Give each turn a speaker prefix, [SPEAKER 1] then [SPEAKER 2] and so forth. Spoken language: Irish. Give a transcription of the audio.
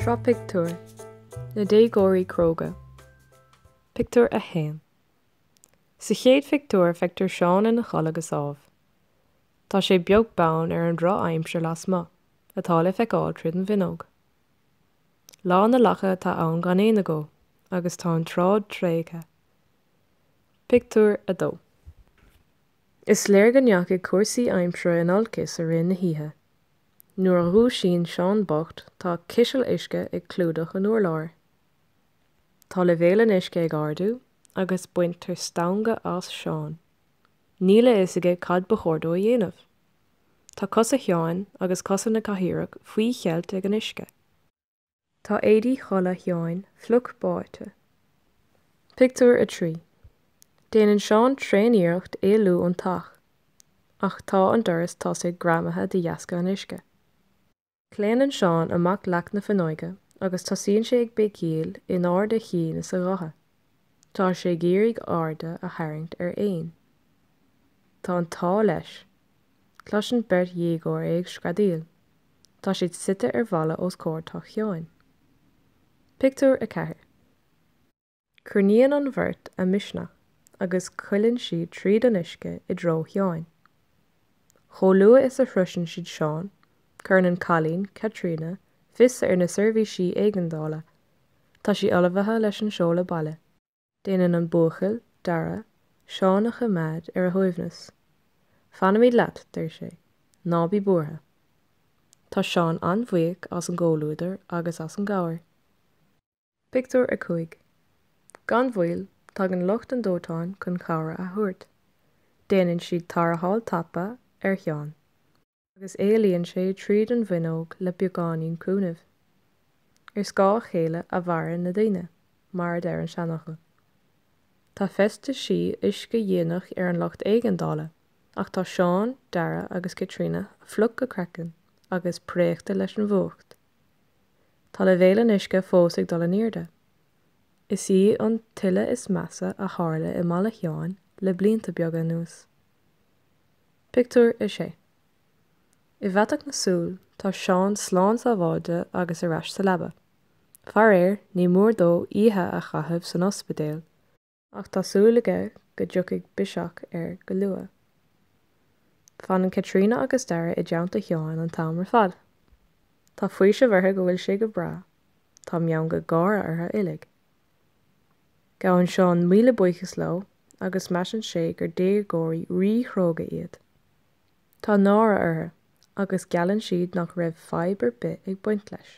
[SPEAKER 1] Sraith Pictiúr, Na Déagóirí Cróga. Pictiúr 1. Sa chéad phictiúr feictear Seán ina chodladh go sámh. Tá sé beag beann ar an drochaimsir lasmuigh, atá le feiceáil tríd an bhfuinneog. Lá na Lacha atá ann gan aon agó, agus tá an tsráid tréigthe. Pictiúr 2. Is léir go ndeachaigh cúrsaí aimsire in olcas i rith na hoíche. Nuair a dhúisíonn Seán bocht tá ciseal uisce ag clúdach an urláir. Tá leibhéal an uisce ag ardú agus baintear stangadh as Seán. Níl a fhios aige cad ba chóir dó a dhéanamh. Tá cosa Sheáin agus cosa na cathaoireach faoi cheilt ag an uisce. Tá éadaí codlata Sheáin fliuch báite. Pictiúr 3. Déanann Seán tréan-iarracht éalú ón teach, ach tá an doras tosaigh greamaithe de dheasca an uisce. Claonann Seán amach leac na fuinneoige agus tosaíonn sé ag béicíl in ard a chinn is a ghutha. Tá sé ag iarraidh aird a tharraingt air fhéin. Tá an t-ádh leis. Cloiseann beirt dhéagóir é ag screadaíl. Tá siad suite ar bhalla os comhair teach Sheáin. Pictiúr 4. Cruinníonn an bheirt a misneach agus coilleann siad tríd an uisce i dtreo Sheáin. Chomh luath is a shroiseann siad Seán, cuireann an cailín, Caitríona, fios ar na seirbhísí éigeandála. Tá sí ullmhaithe leis an seoladh baile. Déanann an buachaill, Dara, Seán a choimeád ar a shuaimhneas. Fanfaimid leat, deir sé. Ná bí buartha. Tá Seán an-bhuíoch as an gcomhluadar agus as an gcabhair. Pictiúr 5. Gan mhoill, tagann lucht an dóiteáin chun cabhair a thabhairt. Déanann siad tarrtháil tapa ar Sheán. agus éalaíonn sé tríd an bhfuinneog le beagáinín cúnaimh. Ar scáth a chéile a mhaireann na daoine, mar a deir an seanfhocal. Tá feistisí uisce-dhíonach ar an lucht éigeandála, ach tá Seán, Dara agus Caitríona fliuch go craiceann agus préachta leis an bhfuacht. Tá leibhéal an uisce fós ag dul in airde. Is í an tuile is measa a tharla i mbaile Sheáin le blianta beaga anuas. Pictiúr 6. I bhfaiteadh na súl, tá Seán slán sábháilte agus ar ais sa leaba. Faraor, ní mór dó oíche a chaitheamh san ospidéal, ach tá súil aige go dtiocfaidh biseach air go luath. Fanann Caitríona agus Dara i dteannta Sheáin an t-am ar fad. Tá faoiseamh orthu go bhfuil sé go breá. Tá meangadh gáire orthu uilig. Gabhann Seán míle buíochas leo agus measann sé gur déagóirí rí-chróga iad. Tá náire orthu agus geallann siad nach raibh fadhb ar bith ag baint leis.